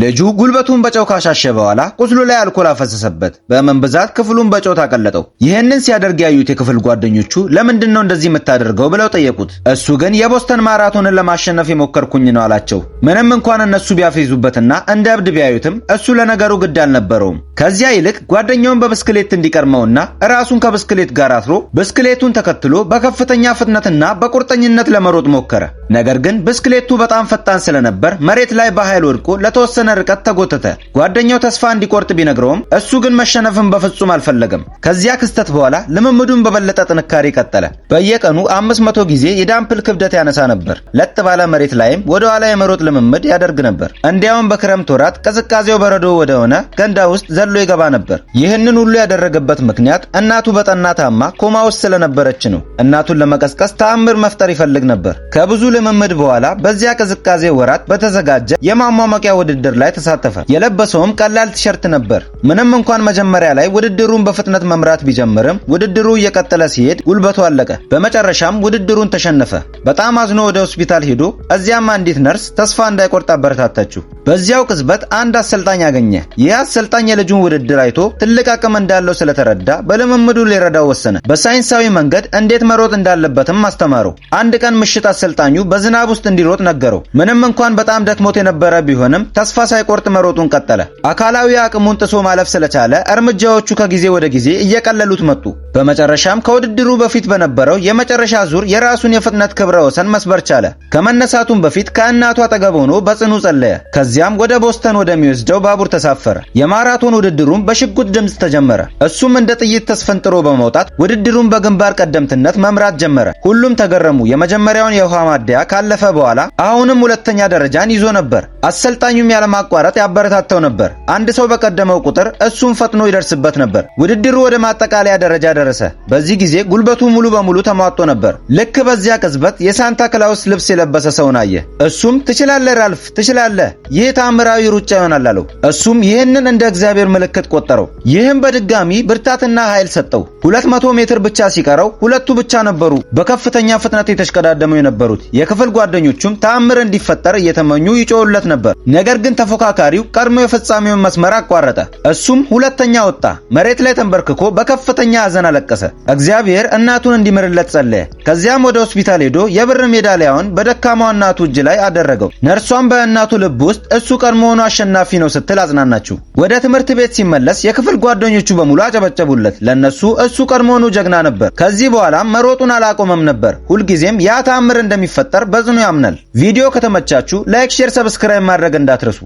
ልጁ ጉልበቱን በጨው ካሻሸ በኋላ ቁስሉ ላይ አልኮል አፈሰሰበት። በህመም ብዛት ክፍሉን በጨው አቀለጠው። ይህንን ሲያደርግ ያዩት የክፍል ጓደኞቹ ለምንድን ነው እንደዚህ የምታደርገው ብለው ጠየቁት። እሱ ግን የቦስተን ማራቶንን ለማሸነፍ እየሞከርኩኝ ነው አላቸው። ምንም እንኳን እነሱ ቢያፌዙበትና እንደ እብድ ቢያዩትም እሱ ለነገሩ ግድ አልነበረውም። ከዚያ ይልቅ ጓደኛውን በብስክሌት እንዲቀድመውና ራሱን ከብስክሌት ጋር አስሮ ብስክሌቱን ተከትሎ በከፍተኛ ፍጥነትና በቁርጠኝነት ለመሮጥ ሞከረ። ነገር ግን ብስክሌቱ በጣም ፈጣን ስለነበር መሬት ላይ በኃይል ወድቆ ለተወሰነ ርቀት ተጎተተ። ጓደኛው ተስፋ እንዲቆርጥ ቢነግረውም እሱ ግን መሸነፍን በፍጹም አልፈለገም። ከዚያ ክስተት በኋላ ልምምዱን በበለጠ ጥንካሬ ቀጠለ። በየቀኑ 500 ጊዜ የ dumbbell ክብደት ያነሳ ነበር። ለጥ ባለ መሬት ላይም ወደ ኋላ የመሮጥ ልምምድ ያደርግ ነበር። እንዲያውም በክረምት ወራት ቅዝቃዜው በረዶ ወደሆነ ገንዳ ውስጥ ዘሎ ይገባ ነበር። ይህንን ሁሉ ያደረገበት ምክንያት እናቱ በጠና ታማ ኮማ ውስጥ ስለነበረች ነው። እናቱን ለመቀስቀስ ተአምር መፍጠር ይፈልግ ነበር። ከብዙ ልምምድ በኋላ በዚያ ቅዝቃዜ ወራት በተዘጋጀ የማሟሟቂያ ውድድር ላይ ተሳተፈ። የለበሰውም ቀላል ቲሸርት ነበር። ምንም እንኳን መጀመሪያ ላይ ውድድሩን በፍጥነት መምራት ቢጀምርም ውድድሩ እየቀጠለ ሲሄድ ጉልበቱ አለቀ። በመጨረሻም ውድድሩን ተሸነፈ። በጣም አዝኖ ወደ ሆስፒታል ሄዶ እዚያም አንዲት ነርስ ተስፋ እንዳይቆርጥ አበረታታችው። በዚያው ቅጽበት አንድ አሰልጣኝ አገኘ። ይህ አሰልጣኝ የልጁን ውድድር አይቶ ትልቅ አቅም እንዳለው ስለተረዳ በልምምዱ ሊረዳው ወሰነ። በሳይንሳዊ መንገድ እንዴት መሮጥ እንዳለበትም አስተማረው። አንድ ቀን ምሽት አሰልጣኙ በዝናብ ውስጥ እንዲሮጥ ነገረው። ምንም እንኳን በጣም ደክሞት የነበረ ቢሆንም ተስፋ ሳይቆርጥ መሮጡን ቀጠለ። አካላዊ አቅሙን ጥሶ ማለፍ ስለቻለ እርምጃዎቹ ከጊዜ ወደ ጊዜ እየቀለሉት መጡ። በመጨረሻም ከውድድሩ በፊት በነበረው የመጨረሻ ዙር የራሱን የፍጥነት ክብረ ወሰን መስበር ቻለ። ከመነሳቱም በፊት ከእናቱ አጠገብ ሆኖ በጽኑ ጸለየ። ከዚያም ወደ ቦስተን ወደሚወስደው ባቡር ተሳፈረ። የማራቶን ውድድሩም በሽጉጥ ድምፅ ተጀመረ። እሱም እንደ ጥይት ተስፈንጥሮ በመውጣት ውድድሩን በግንባር ቀደምትነት መምራት ጀመረ። ሁሉም ተገረሙ። የመጀመሪያውን የውሃ ማደያ ካለፈ በኋላ አሁንም ሁለተኛ ደረጃን ይዞ ነበር። አሰልጣኙም ያለማቋረጥ ያበረታታው ነበር። አንድ ሰው በቀደመው ቁጥር እሱም ፈጥኖ ይደርስበት ነበር። ውድድሩ ወደ ማጠቃለያ ደረጃ ደረሰ። በዚህ ጊዜ ጉልበቱ ሙሉ በሙሉ ተሟጦ ነበር። ልክ በዚያ ቅጽበት የሳንታ ክላውስ ልብስ የለበሰ ሰውን አየ። እሱም ትችላለህ ራልፍ፣ ትችላለህ፣ ይህ ታምራዊ ሩጫ ይሆናል አለው። እሱም ይህንን እንደ እግዚአብሔር ምልክት ቆጠረው። ይህም በድጋሚ ብርታትና ኃይል ሰጠው። 200 ሜትር ብቻ ሲቀረው ሁለቱ ብቻ ነበሩ በከፍተኛ ፍጥነት የተሽቀዳደሙ የነበሩት። የክፍል ጓደኞቹም ተአምር እንዲፈጠር እየተመኙ ይጮሁለት ነበር። ነገር ግን ተፎካካሪው ቀድሞ የፍጻሜውን መስመር አቋረጠ። እሱም ሁለተኛ ወጣ። መሬት ላይ ተንበርክኮ በከፍተኛ ሐዘን አለቀሰ። እግዚአብሔር እናቱን እንዲምርለት ጸለየ። ከዚያም ወደ ሆስፒታል ሄዶ የብር ሜዳሊያውን በደካማው እናቱ እጅ ላይ አደረገው። ነርሷም በእናቱ ልብ ውስጥ እሱ ቀድሞውኑ አሸናፊ ነው ስትል አጽናናችው። ወደ ትምህርት ቤት ሲመለስ የክፍል ጓደኞቹ በሙሉ አጨበጨቡለት። ለነሱ እሱ ቀድሞውኑ ጀግና ነበር። ከዚህ በኋላ መሮጡን አላቆመም ነበር። ሁልጊዜም ያ ተአምር እንደሚፈጠር በጽኑ ያምናል። ቪዲዮ ከተመቻችሁ like፣ share፣ subscribe ማድረግ እንዳትረሱ።